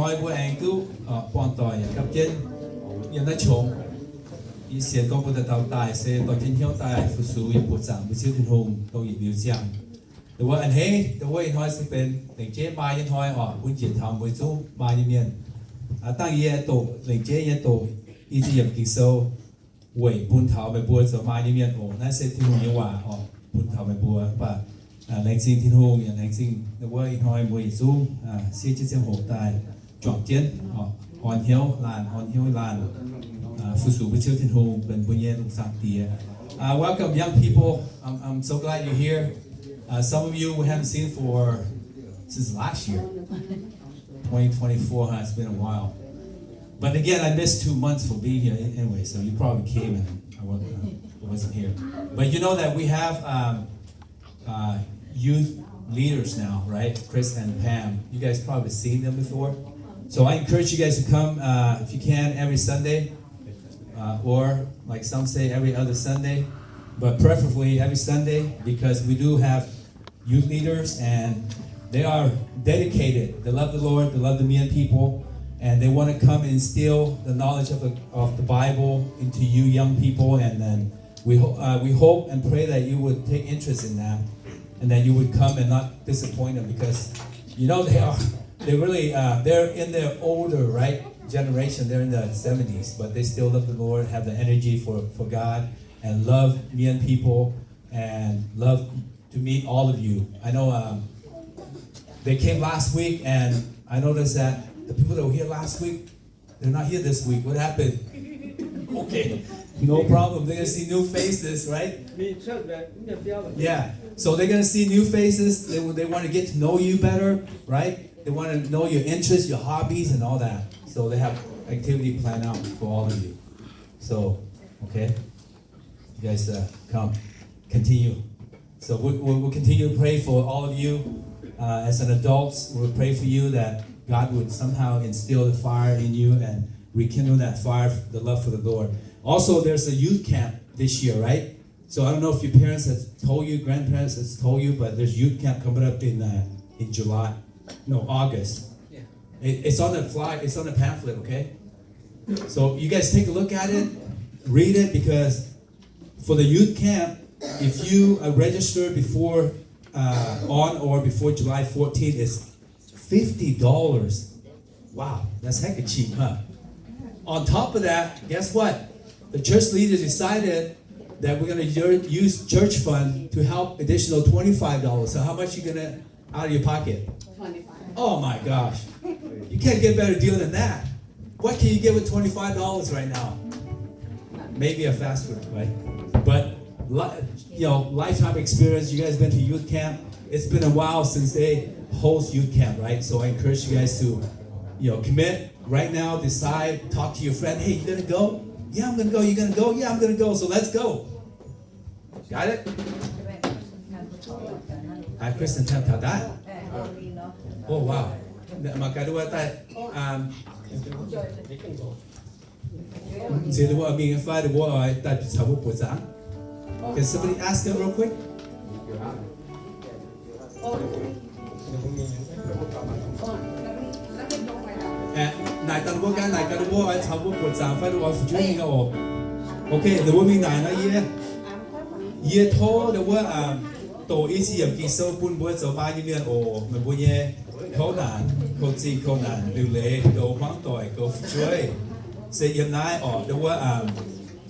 Hnoi mbuo aengx duqv buangh doic yaac gapv jienv yiem naaiv qongx. Yie sienx gorngv mbuo dauh dauh daaih se dorh jienv hnyouv daaih fu-sux yaac buoqc zaangc mbuo Ziouv Tin-Hungh dongh yietc liuz ziangh. Dongh wuov a'hneiv, dongh wuov ih hnoi se benx lengc jeiv maa nyei hnoi oc, bun njiec taux mbuo zungv maa nyei mienh. Dangh yie doqc lengc jeiv nyei doqc i ziex yiemc Ging-Sou, weic bun taux meih mbuo zoux maa nyei mienh oc. Naaiv se Tin-Hungh nyei waac oc, bun taux meih mbuo. Mv baac laengz zingh Tin-Hungh yaac laengz zingh wuov ih hnoi mbuo yietc zungv siev jienv ziangh hoc daaih juangc jienv, orn hnyouv laanh, orn hnyouv laanh, fu-sux mbuo Ziouv Tin-Hungh, benx mbuo nyei lungh zaangc Diex. Uh, welcome, young people. I'm, I'm so glad you're here. Uh, some of you we haven't seen for since last year. twenty twenty-four, huh? It's been a while. But again, I missed two months for being here anyway, so you probably came and I wasn't, uh, I wasn't here. But you know that we have um, uh, youth leaders now, right? Chris and Pam. You guys probably seen them before. So I encourage you guys to come uh, if you can every Sunday, uh, or like some say every other Sunday, but preferably every Sunday because we do have youth leaders, and they are dedicated. They love the Lord, they love the Mien people, and they want to come and instill the knowledge of the, of the Bible into you young people. And then we, ho- uh, we hope and pray that you would take interest in that, and that you would come and not disappoint them, because, you know, they are, they really, uh, they're in their older, right, generation. They're in the seventies, but they still love the Lord, have the energy for, for God, and love Mien people, and love to meet all of you. I know um, they came last week, and I noticed that the people that were here last week, they're not here this week. What happened? Okay, no problem. They're gonna see new faces, right? Yeah. So they're gonna see new faces. They, they want to get to know you better, right? They want to know your interests, your hobbies, and all that. So they have activity planned out for all of you. So, okay. You guys uh, come, continue. So we, we'll, we'll continue to pray for all of you. Uh, as an adult, we'll pray for you that God would somehow instill the fire in you and rekindle that fire, the love for the Lord. Also, there's a youth camp this year, right? So I don't know if your parents have told you, grandparents has told you, but there's youth camp coming up in uh, in July, no, August. It, it's on the fly, it's on the pamphlet, okay? So you guys take a look at it, read it, because for the youth camp, if you uh, register before, uh, on or before July fourteenth, it's fifty dollars. Wow, that's hecka cheap, huh? On top of that, guess what? The church leaders decided that we're gonna use church fund to help additional twenty-five dollars. So how much you gonna out of your pocket? Twenty-five. Oh my gosh. You can't get a better deal than that. What can you get with twenty-five dollars right now? Maybe a fast food, right? But li- you know, lifetime experience, you guys been to youth camp. It's been a while since they host youth camp, right? So I encourage you guys to, you know, commit right now, decide, talk to your friend. Hey, you gonna go? Yeah, I'm gonna go. You gonna go? Yeah, I'm gonna go. So let's go. Got it? Aa, Kristen taux daaih. Oh, wow. Mangc gaax wuov daaih. Nziex wuov mingh fai wuov daaih caux mbuo buoqc zaangc. Can somebody ask them real quick? Naaic daaih wuov, gaax naaic daaih wuov, oix caux mbuo buoqc zaangc fai oix fu'jueiv mingh oc. Okay, wuov mingh naaic nor yie, yie tov wuov doqc i ziex yiemc Ging-Sou bun mbuo zoux maa nyei mienh oc. Meih mbuo nyei kouv naanc, kouv zingh kouv naanc, liuc leiz, goux hmuangv doic, goux fu'jueiv, se yiem naaiv oc. Wuov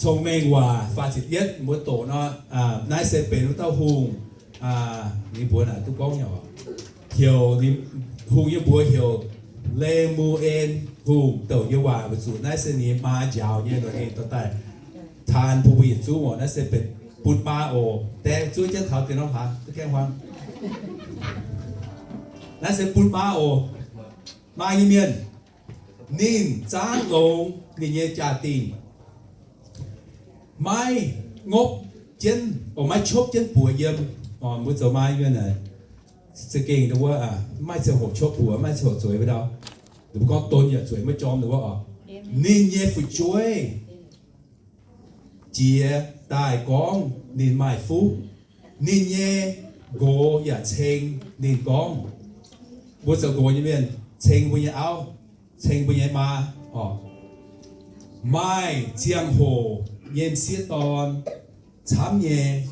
Cong-Mengh Waac faah ziepc yietv mbuo doqc nor, naaiv se benx wuov dauh hungh, ninh mbuox naaic duqv gorngv nyei oc. Heuc ninh, hungh nyei mbuox heuc Le^mu^en Hungh, douc nyei waac weic zuqc naaiv se ninh maa njaaux nyei, ninh dorh daaih taan bun mbuo yietc zungv oc. Naaiv se benx bun maa oc. Die zuov jienv taux diex norm hlaax duqv gaengh huaang. Naaiv se bun maa oc. Maa nyei mienh, ninh zaangv longx ninh nyei jaa-dingh, maiv ngopv jienv, maiv qopv jienv buoz yiem. Mbuo zoux maa nyei mienh za'gengh wuov, maiv ziangh hoc qopv buoz, maiv ziangh hoc zueiz wuov dauh. Mbuo gorngv don yaac zueiz maiv jorm wuov oc. Ninh nyei fu'jueiv jiex daaih gorngv ninh maaih fuqv. Ninh nyei nqox yaac ceng ninh gorngv. Mbuo zoux nqox nyei mienh ceng mbuo nyei auv, ceng mbuo nyei maa oc. Maaih ziangh hoc nyei m'sieqv dorn camv nyei,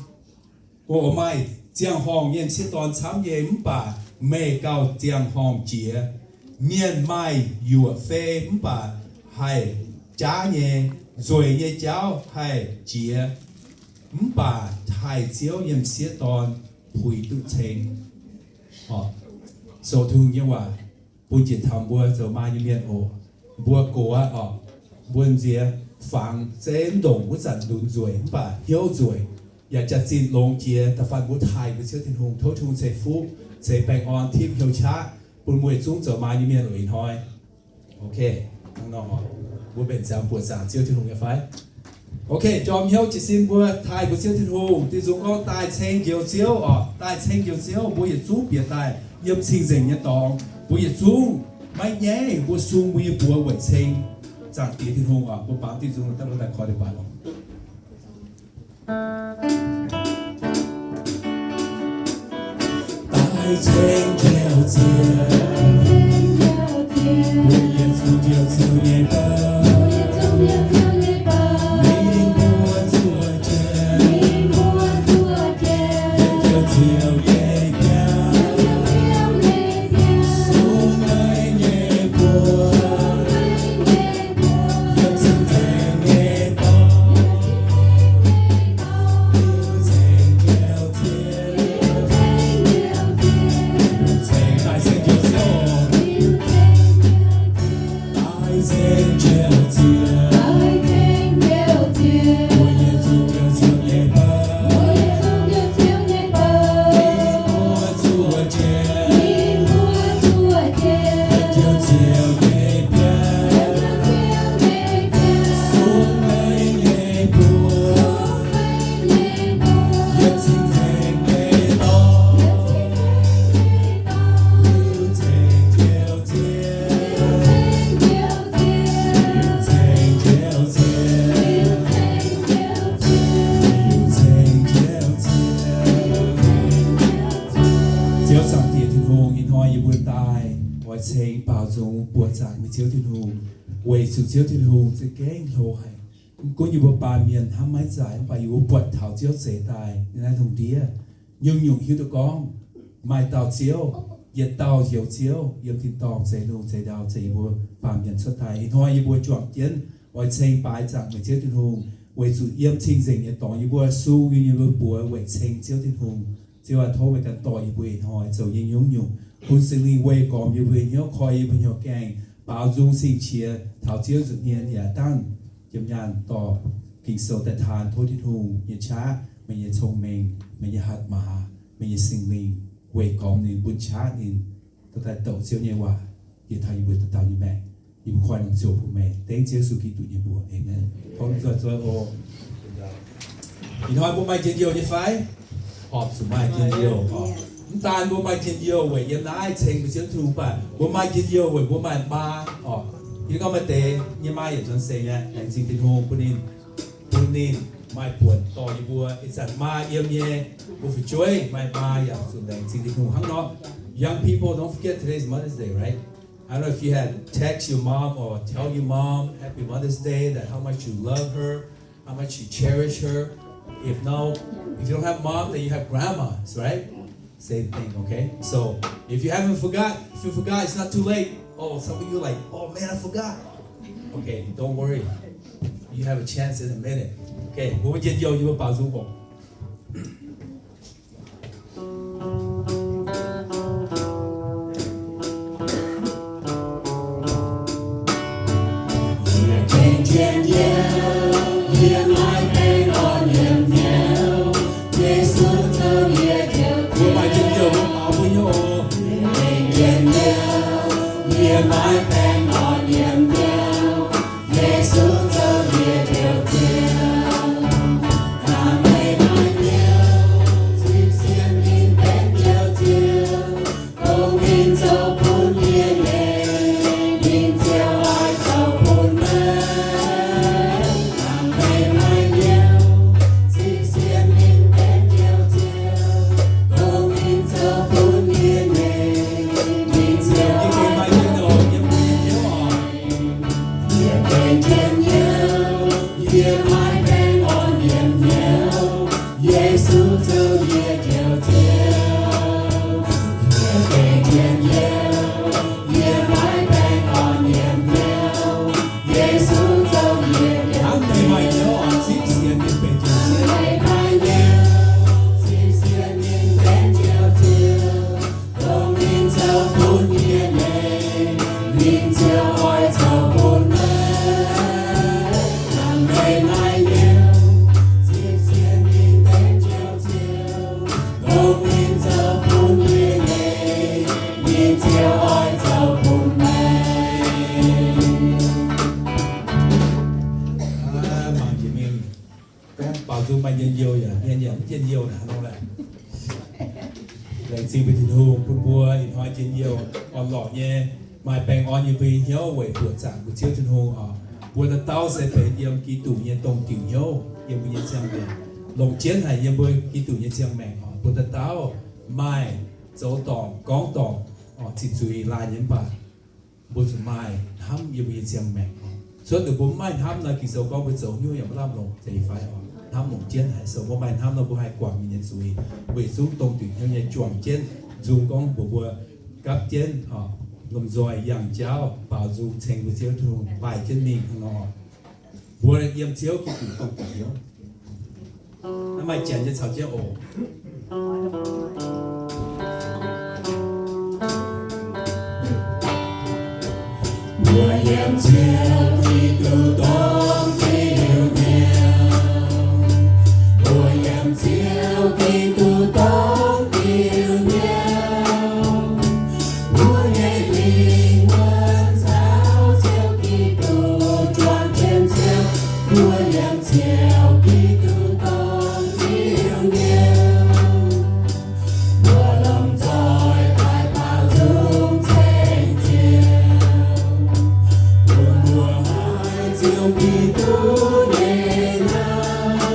o, maaih ziangh horngh nyei m'sieqv dorn camv nyei, mv baac meih gauh ziangh horngh jiex. Mienh maaih yuoqc fei mv baac haih jaav nyei, nzueic nyei jauv haih jiex, mv baac taaih Ziouv nyei m'sieqv dorn puix duqv ceng. Oc, so Tin-Hungh nyei waac bun jiex taux mbuo zoux maa nyei mienh oc. Mbuo gox aqv oc, mbuo nziex fangx zeiv ndongc wuov zanc lunx nzueic mv baac hnyouv nzueic, yaac jaax-zinh longx jiex, da'faanh mbuo taaih mbuo Ziouv Tin-Hungh, tov Tin-Hungh ceix fuqv ceix baengh orn tipv hnyouv qaqv bun mbuo yietc zungv zoux maa nyei mienh oc ih hnoi. Ok, hnangv nor oc, mbuo mbenc ziangx buoqc zaangc Ziouv Tin-Hungh nyei fai? Ok, jorm hnyouv jiez sin mbuo taaih mbuo Ziouv Tin-Hungh. Deix nzung gorngv daaih ceng njoux Ziouv oc, daaih ceng njoux Ziouv, mbuo yietc zungv bieqc daaih yiem cing-nzengc nyei dorngx. Mbuo yietc zungv maiv nyaiv, mbuo sung mbuo nyei buoz weic ceng Zaangc Diex Tin-Hungh oc. Mbuo baamz deix nzung daaih, mbuo daaih koi deix baac oc. Daaih ceng njoux Ziouv, mbuo yietc zungv njoux Ziouv nyei bou. Mingh mbuo zuoqc jiex, njoux Ziouv nyei biauv, sung meih nyei buoz. Ziouv Zaangc Diex Tin-Hungh, ih hnoi yie mbuo daaih oix ceng baaux nzung buoqc zaangc meih Ziouv Tin-Hungh, weic zuqc Ziouv Tin-Hungh za'gengh hlo haic. Mv gunv yie mbuo baamh mienh hnamv maiv zaaic, mv baac yie mbuo buatc taux Ziouv zeix daaih nyei naaiv lungh ndiev, nyungc-nyungc hiuv duqv gorngv maaih dauh Ziouv, yietc dauh njoux Ziouv yiem tin-dorngh zeix lungh zeix ndau zeix yie mbuo baamh mienh cuotv daaih. Ih hnoi yie mbuo juangc jienv oix ceng baaix zaangc meih Ziouv Tin-Hungh, weic zuqc yiem cing-nzengc nyei dorngx yie mbuo sung yie mbuo nyei buoz weic ceng Ziouv Tin-Hungh. Ziouv aac, tov meih ganh dorh yie mbuo ih hnoi zoux nyei nyungc-nyungc. Bun Singx Lingh weih gormx yie mbuo nyei hnyouv, koi yie mbuo nyei houx gaengh, baaux nzung cing-qiex taux Ziouv nza'hmien yaac dangh jiem nyaanh dorh Ging-Sou daaih taan. Tov Tin-Hungh nyei qaqv, meih nyei cong-mengh, meih nyei hatc maaz, meih nyei Singx Lingh weih gormx ninh, bun qaqv ninh dorh daaih douc Ziouv nyei waac bieqc taux yie mbuo dauh dauh nyei maengc. Yie mbuo koi norm ziouc bun meih, dengv Ziouv Yesu Giduc nyei mbuox, aamen. Tov mienh zoih zoih oc. Ih hnoi mbuo maaih njien-youh nyei fai? Horpc zuqc maaih njien-youh oc. Mv daan mbuo maaih njien-youh weic yiem naaiv ceng mbuo Ziouv Tin-Hungh, mv baac mbuo maaih njien-youh weic mbuo maaih maa oc. Yie gorngv maaih deix nyei maa yietc nzuonx seix mi'aqv, laengz zingh Tin-Hungh bun ninh, bun ninh maaih buonc dorh yie mbuo. Ih zanc maa yiem nyei, mbuo fu'jueiv maaih maa yaac zuqc laengz zingh Tin-Hungh hnangv nor. Young people, don't forget today's Mother's Day, right? I don't know if you had text your mom or tell your mom Happy Mother's Day, that how much you love her, how much you cherish her. If no, if you don't have mom, then you have grandmas, right? Same thing, okay? So if you haven't forgot, if you forgot, it's not too late. Oh, some of you like, oh man, I forgot. Okay, don't worry. You have a chance in a minute. Okay, 我们研究一个宝珠火。njien-youh naaic hnangv nor. Laengz zingh mbuo Tin-Hungh bun mbuo ih hnoi njien-youh orn-lorqc nyei, maaih baengh orn yiem mbuo nyei hnyouv weic buoqc zaangc mbuo Ziouv Tin-Hungh oc. Mbuo dauh dauh se benx yiem Giduc nyei dongh diuc hnyouv yiem mbuo nyei ziangh maengc, longc jienv haic yiem mbuo Giduc nyei ziangh maengc oc. Mbuo dauh dauh maaih zoux dorngc gorngv dorngc oc, zipv zuiz laaih nyei mv baac mbuo zuqc maaih hnamv yiem mbuo nyei ziangh maengc oc. Cuotv dongh mbuo mv maaih hnamv nor, Ging-Sou gorngv mbuo zoux hnyouv yaac mv lamh longc, zeiz fai oc. Hnamv longc jienv haic, so mbuo maaih hnamv nor mbuo haih guangc mienh nyei zuiz, weic zuqc dongh diuc hnyouv nyei juangc jienv nzung gorngv mbuox mbuo gapv jienv oc, lomh nzoih yangh jauv baaux nzung ceng mbuo Ziouv Tin-Hungh laaih jienv mingh hnangv nor. Mbuo yiem Ziouv Giduc dongh diuc hnyouv. Naaiv maaih janx nyei caux jienv oc. Mbuo yiem Ziouv Giduc dongh diuc hnyouv. Mbuo yiem Ziouv Giduc dongh diuc hnyouv. Mbuo nyei lingh wuonh caux Ziouv Giduc juangc jienv Ziouv. Mbuo yiem Ziouv Giduc dongh diuc hnyouv. Mbuo lomh nzoih daaih baaux nzung ceng Ziouv, bun mbuo haiz Ziouv Giduc nyei hnamv,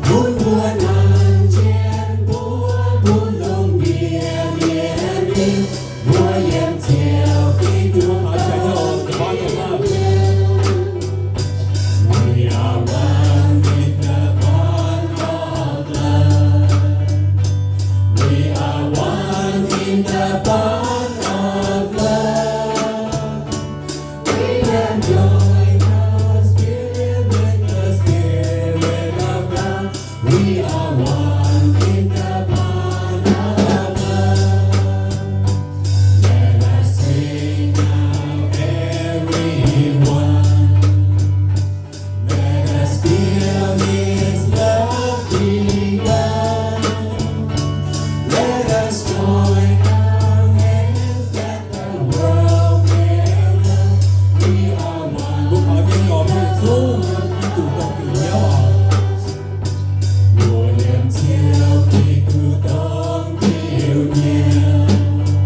bun mbuo nanc jienv mbuo, bun lungh ndiev mienh hiuv mbuo yiem Ziouv Giduc dongh diuc hnyouv. We are one in the bond of love. We are one in the bond of love. We have joined our spirit with the Spirit of God. We are one in the bond of love. Let us sing now, everyone. Let us feel His love divine. Let us join our hands that the world may know we are one. Mbuo koi mienh gorngv mbuo yietc zungv yiem Giduc dongh diuc hnyouv oc.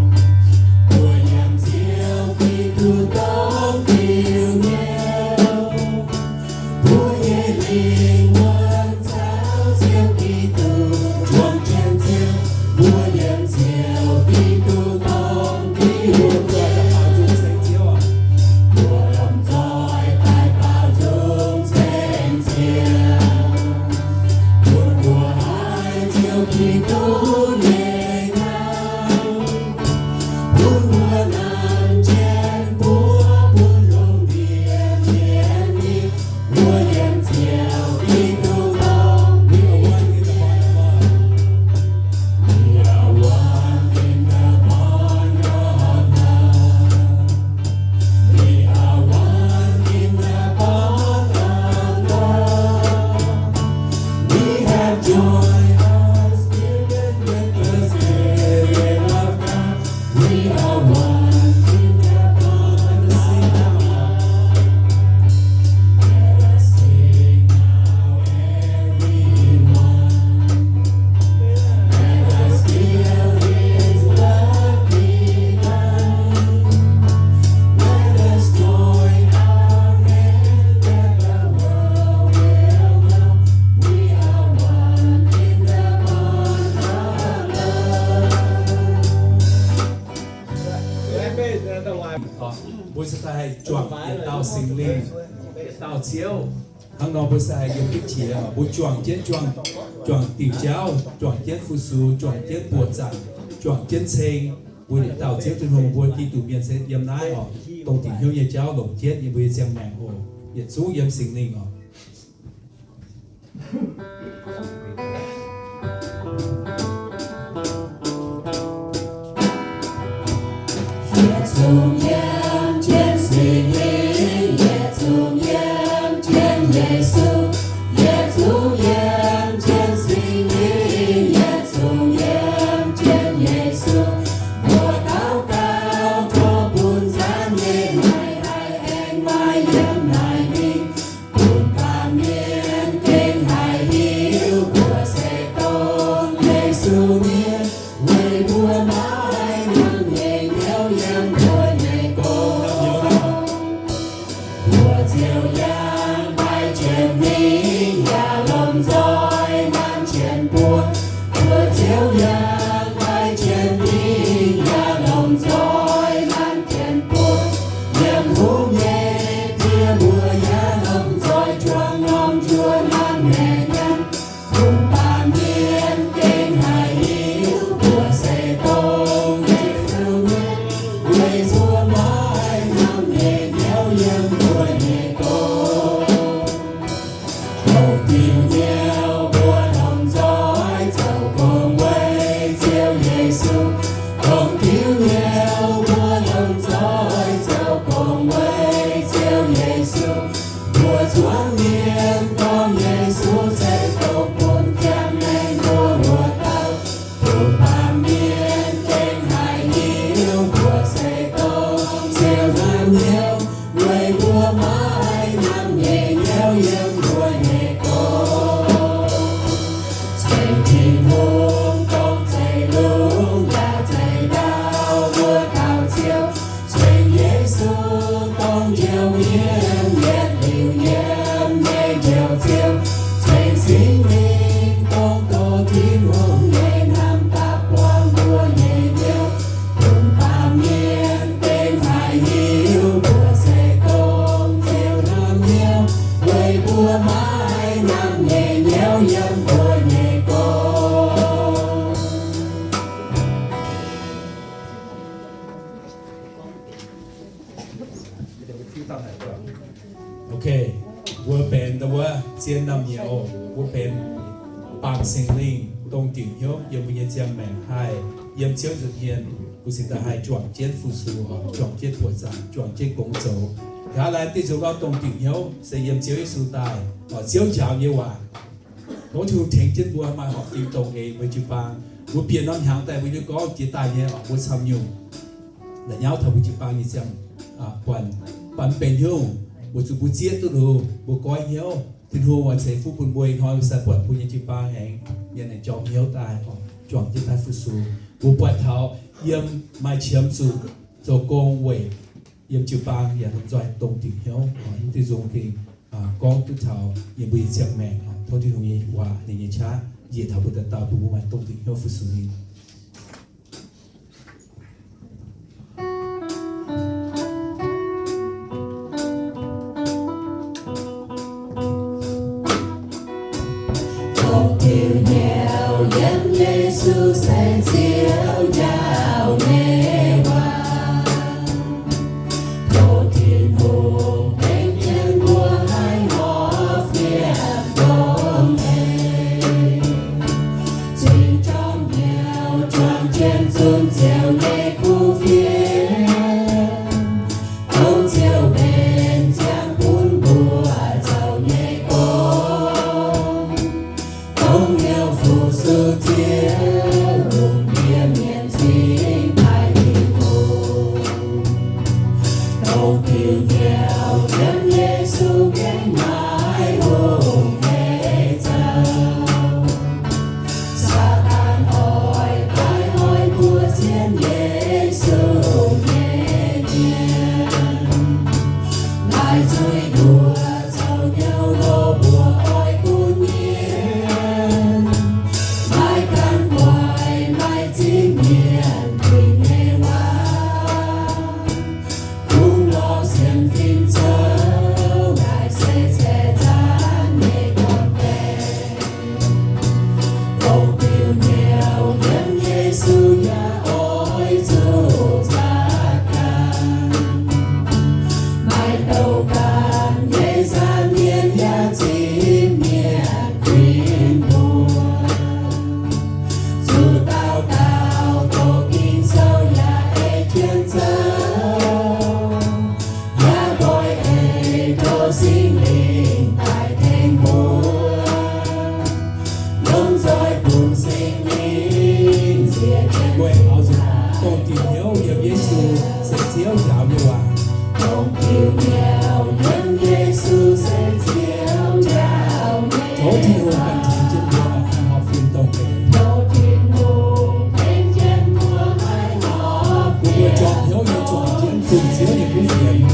Mbuo yiem Ziouv Giduc dongh diuc hnyouv. Mbuo yiem Ziouv Giduc dongh diuc hnyouv. Mbuo nyei lingh wuonh caux Ziouv Giduc juangc jienv Ziouv. Mbuo yiem Ziouv Giduc dongh diuc hnyouv. Mbuo lomh nzoih daaih baaux nzung ceng Ziouv, bun mbuo haiz Ziouv Giduc nyei hnamv, bun mbuo nanc jienv mbuo, bun lungh ndiev mienh hiuv mbuo yiem Ziouv Giduc dongh diuc hnyouv. We are one in the bond of love. We are one in the bond of love. We have joined our spirit with the Spirit of God. We are one in the bond of love. Let us sing now, everyone. Let us feel His love divine. Let us join our hands that the world will know we are one in the bond of love. Mbuo se daaih juangc yietc dauh Singx Lingh, yietc dauh Ziouv. Hnangv nor mbuo se haih yiem duqv qiex, mbuo juangc jienv juangc, juangc diuc jauv, juangc jienv fu-sux, juangc jienv buoqc zaangc, juangc jienv ceng. Mbuo yietc dauh Ziouv Tin-Hungh, mbuo Giduc mienh se yiem naaiv oc, dongh diuc hnyouv nyei jauv longc jienv yiem mbuo nyei ziangh maengc oc. Yietc zungv yiem Singx Lingh oc. Yietc zungv yiem jienv Singx Lingh, yietc zungv yiem jienv Yesu, yietc zungv yiem jienv Singx Lingh, yietc zungv yiem jienv Yesu. Mbuo daux gaux tov bun nzaanx nyei maiv haih aengx maaih yiem naaic mingh. Bun baamh mienh gengh haih hiuv mbuo se Ok, mbuo benx dongh wuov zien naamh nyouz, mbuo benx baamh Singx Lingh dongh diuc hnyouv yiem mbuo nyei ziangh maengc haih yiem Ziouv nza'hmien, mbuo cingx daaih haih juangc jienv fu-sux, juangc jienv buoqc zaangc, juangc jienv gong zoux. Nqa'haav laai diuh nzunc gorngv dongh diuc hnyouv se yiem Ziouv Yesu daaih, Ziouv njaaux nyei waac. Tov Tin-Hungh tengx jienv mbuo maaih horpc fim dongh eix mbuo jiu-baang. Mbuo bieqc norm hnyangx daaih mbuo hiuv gorngv jiex daaih nyei mbuo camv nyungc. La'nyauv taux mbuo jiu-baang nyei ziangh buonc, mv baac benx hnyouv weic zuqc mbuo zieqv duqv liuz mbuo goiv hnyouv, Tin-Hungh oix ceix fuqv bun mbuo ih hnoi, mbuo sai buatc mbuo nyei jiu-baang aengx mienh aengx jorm hnyouv daaih, juangc jienv daaih fu-sux. Mbuo buatc taux yiem maaih qiemx zuqc zoux gong weic yiem jiu-baang yaac lomh nzoih dongh diuc hnyouv. Mv diuh nzung dingh gorngv duqv taux yiem mbuo nyei ziangh maengc. Tov Tin-Hungh nyei waac, ninh nyei qaqv njiec taux mbuo dauh dauh, bun mbuo maaih dongh diuc hnyouv fu-sux ninh. Dongh diuc hnyouv yiem Yesu se Ziouv njaaux nyei waac. Tov Tin-Hungh tengx jienv mbuo haih horpc fiem dongh eix, cingx jorm hnyouv juangc jienv zunc Ziouv nyei kuv fienx. Dongh Ziouv mbenc ziangx bun mbuo zoux nyei gong, dongh hnyouv fu-sux Ziouv, lungh ndiev mienh cingx daaih hiuv duqv. Dongh diuc hnyouv yiem Yesu gengh maaih hungh hec zoux. Saadaan oix daaih hoic mbuo sienx Yesu nyei mienh, laaic zuiz nduoh zoux hnyouv loz mbuoqc oix gunv mienh, maiv gaengh guaix maiv zipv mienh guinh nyei waac. Kungx lorz sienx fim zoux, naaic se ceix zaanv nyei gorn-baengx. Dongh diuc hnyouv yiem Yesu yaac oix zuqc zatv ganh. Maiv douc ganh nyei nza'hmien yaac zipv mienh guinh mbuo. Zuqc daux gaux doqc Ging-Sou yaac ei jienv zoux, yaac nqoi eix tov Singx Lingh daaih tengx mbuo. Lomh nzoih bun Singx Lingh nziex jienv mbuo. Dongh diuc hnyouv yiem Yesu se Ziouv njaaux nyei waac. Dongh diuc hnyouv yiem Yesu se Ziouv njaaux nyei waac. Tov Tin-Hungh ganh tengx jienv mbuo haih horpc fim dongh eix. Tov Tin-Hungh tengx jienv mbuo haih horpc fim, mbuo jorm hnyouv nyei juangc jienv zunh Ziouv nyei kuv fienx.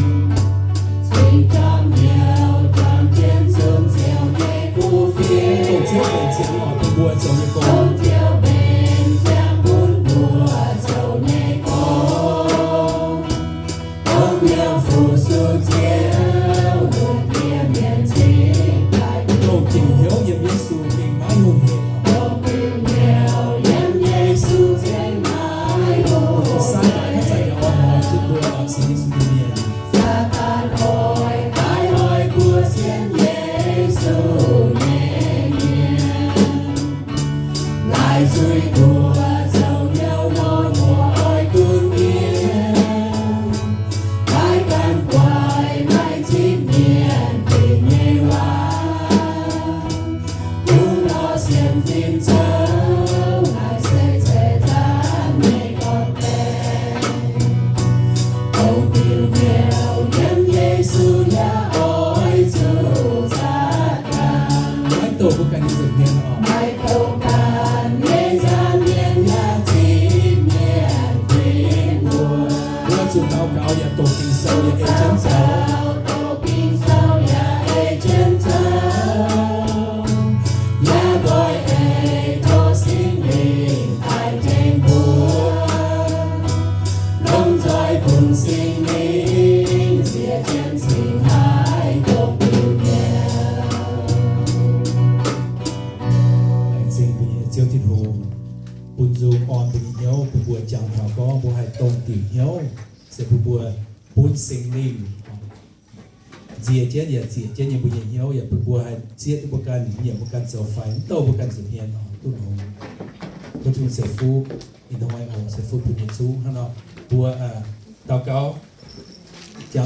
Cingx jorm hnyouv juangc jienv zunh Ziouv nyei kuv fienx. Dongh Ziouv mbenc ziangx bun mbuo zoux nyei gong. Dongh Ziouv mbenc ziangx bun mbuo zoux nyei gong. Dongh hnyouv fu-sux Ziouv, lungh ndiev mienh cingx daaih hiuv duqv. Dongh diuc hnyouv yiem Yesu gengh maiv hungh hec. Dongh diuc hnyouv yiem Yesu gengh maiv hungh hec. Saadaan maiv zanc yaac oix hoic duqv mbuo sienx Yesu nyei mienh. Saadaan oix daaih hoic mbuo sienx Yesu nyei mienh. Laaic zuiz nduoh zoux hnyouv loz mbuoqc oix gunv mienh, maiv gaengh guaix maiv zipv mienh guinh nyei waac. Kungx lorz sienx fim zoux, naaic se ceix zaanv nyei gorn-baengx. Dongh diuc hnyouv yiem Yesu yaac oix zuqc zatv ganh. Maiv douc mbuo ganh nyei nza'hmien oc. Maiv douc ganh nyei nza'hmien yaac zipv mienh guinh mbuo. Mbuo zuqc daux gaux yaac doqc Ging-Sou yaac ei jienv zoux. Zuqc daux gaux, doqc Ging-Sou yaac ei jienv zoux. Yaac nqoi eix tov Singx Lingh daaih tengx mbuo. Lomh nzoih bun Singx Lingh nziex jienv cingx haiz dongh diuc hnyouv. Laengz zingh mbuo nyei Ziouv Tin-Hungh bun nzung orn mbuo nyei hnyouv, bun mbuo jangx taux gorngv mbuo haih dongh diuc hnyouv se bun mbuo bun Singx Lingh, nziex jienv yaac ziec jienv nyei mbuo nyei hnyouv, yaac bun mbuo haih zieqv duqv mbuo ganh, yaac mbuo ganh zoux faix, mv douh mbuo ganh nzuonx hmien oc, duqv longx. Tov Tin-Hungh ceix fuqv ih hnoi oc, ceix fuqv bun yietc zungv hnangv nor. Mbuo daux gaux.